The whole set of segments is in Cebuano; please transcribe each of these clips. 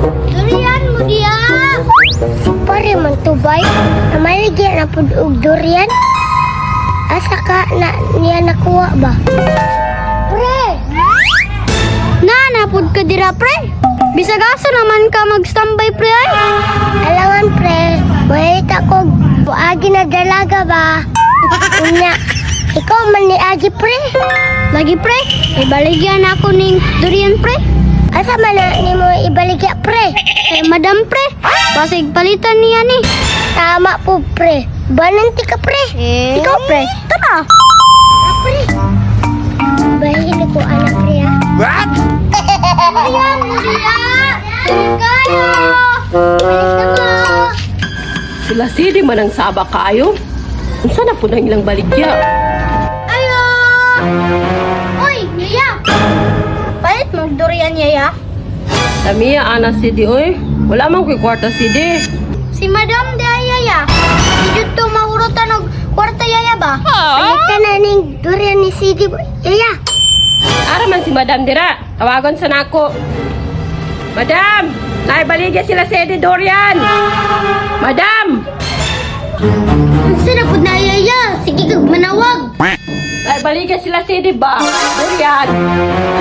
Durian mo diya! Pare man tubay, namaligya na pud og durian. Asa ka na niya nakuha ba? Pre! Na, napud ka dira, pre. Bisag asa naman ka mag-standby, pre, ay. Alangan, pre, mahita ko agi na dalaga ba? Unya, ikaw man ni agi, pre. Lagi, pre, ibaligyan ako ning durian, pre. Asa man na nimo ibaligya, pre? Eh, madam, pre, basig palitan niya ni. Tama po, pre. Bananti ka, pre. Eh? Ikaw, pre. Tara. Ah, pre. Bahin ko, anak, pre, ah. What? Durian, durian! Kayo! Balik na mo! Sila sidi man ang saba kaayo. Unsa na po nang ilang baligya? Ayo! Uy, Yaya! Palit mong durian, Yaya. Tamiya ana sidi oy. Wala man ko'y kwarta sidi. Si Madam de Yaya. Hindi to mahurutan og kwarta, Yaya ba? Palitan na ning durian ni Sidi, Yaya. Ara man si Madam dira. Tawagon sa nako. Madam, naibaligya sila sidi Dorian. Madam, Unsa na pud na, Yaya? Sige kag manawag. Naibaligya sila sidi ba? Dorian.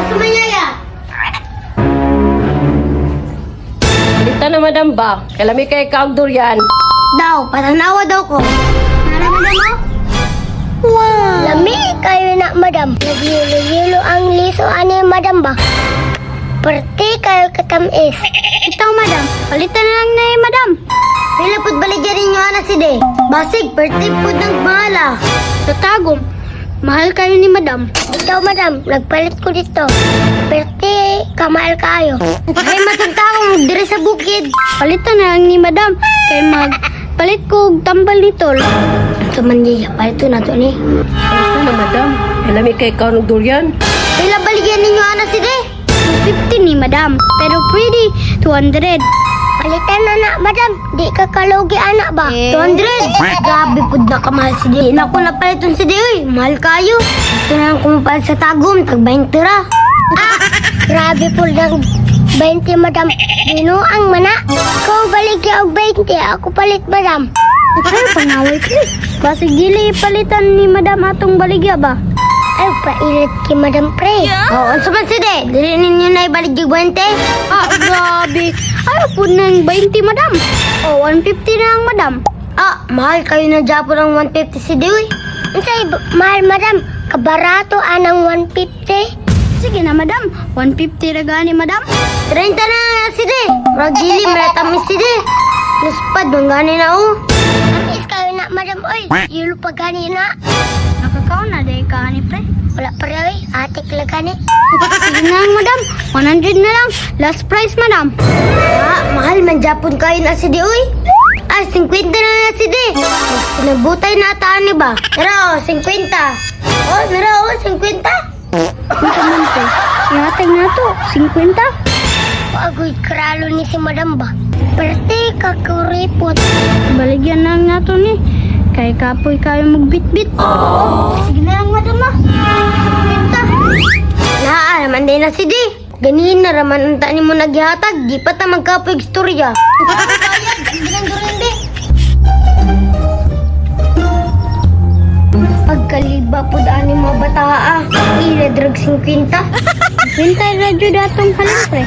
Asa man, Yaya? Palitan na madam ba? Kalami kay kaog durian. Daw, patanawa daw ko. Nara, madam, oh. Wow. Lami kayo na, madam. Nagyilo-yilo ang liso ani, madam ba? Parte kayo katamis. Ikaw, madam. Palitan na lang na eh, madam. Pila pud baligyan ninyo ana si De. Basig, parte pud ng mahala. Sa tagom, mahal kayo ni madam. Ikaw, madam, nagpalit ko dito. Parte, kamahal kayo. Ay, matagtawang dire sa bukid. Palitan na lang ni madam. Kay mag palit ko og tambal ni tol. Ito man niya, palito na to ni. Palitan na madam. Kalami kay kaog durian. Pila baligyan ninyo ana si De? 250 ni madam, pero pwede 200. Palitan na na, madam. Di ka kalugi anak ba? 200. Grabe pud na kamahal si De. Naku na paliton si De, uy. Mahal kayo. Ito na lang kumapalit sa tagom, tag 20 ra. Ah, grabe po ng 20, madam. Binuang mana. Ikaw baligya og 20, ako palit, madam. Ay, panaway ko. Kasi dili palitan ni madam atong baligya ba? Ay, pailit kay madam, pre. Oo, oh, man si De? Dili ninyo na ibalik yung 20? Ah, grabe. Ayaw po ng 20, madam. O, oh, 150 na lang, madam. Ah, mahal kayo na Japon ang 150 si De, uy. Unsay mahal, madam? Kabarato anang 150. Sige na, madam. 150 ra gani, madam. 30 na lang si De. Murag dili, malatamis si De. Luspad, manggani na, oh. Tamis kayo na, madam, oy. Yulo pa gani na. Nakakaon na dahil ka ni pre. Wala pa rin, oy. Atik lang gani. Sige na lang, madam. 100 na lang. Last price, madam. Ah, mahal man Japon kayo na si De, oy. Ah, 50 na lang si De. Sinabutay na ataan ni ba? Tara, oh, 50. Oh, nara, oh, 50. Ito man, pre. Ihatag na to. 50. Agoy, kralo ni si madam ba? Perte, kakuripot. Baligyan na nga to ni. Kay kapoy kayo magbitbit. Oh, sige na lang, madam ah. 50. Naa, naman din na si Di. Ganihin na raman ang tani mo naghihatag. Di pa ta magkapoy istorya. Pagkaliba po daan ni mga bata ah. Ila drug 50. 50 radyo datong halin, pre.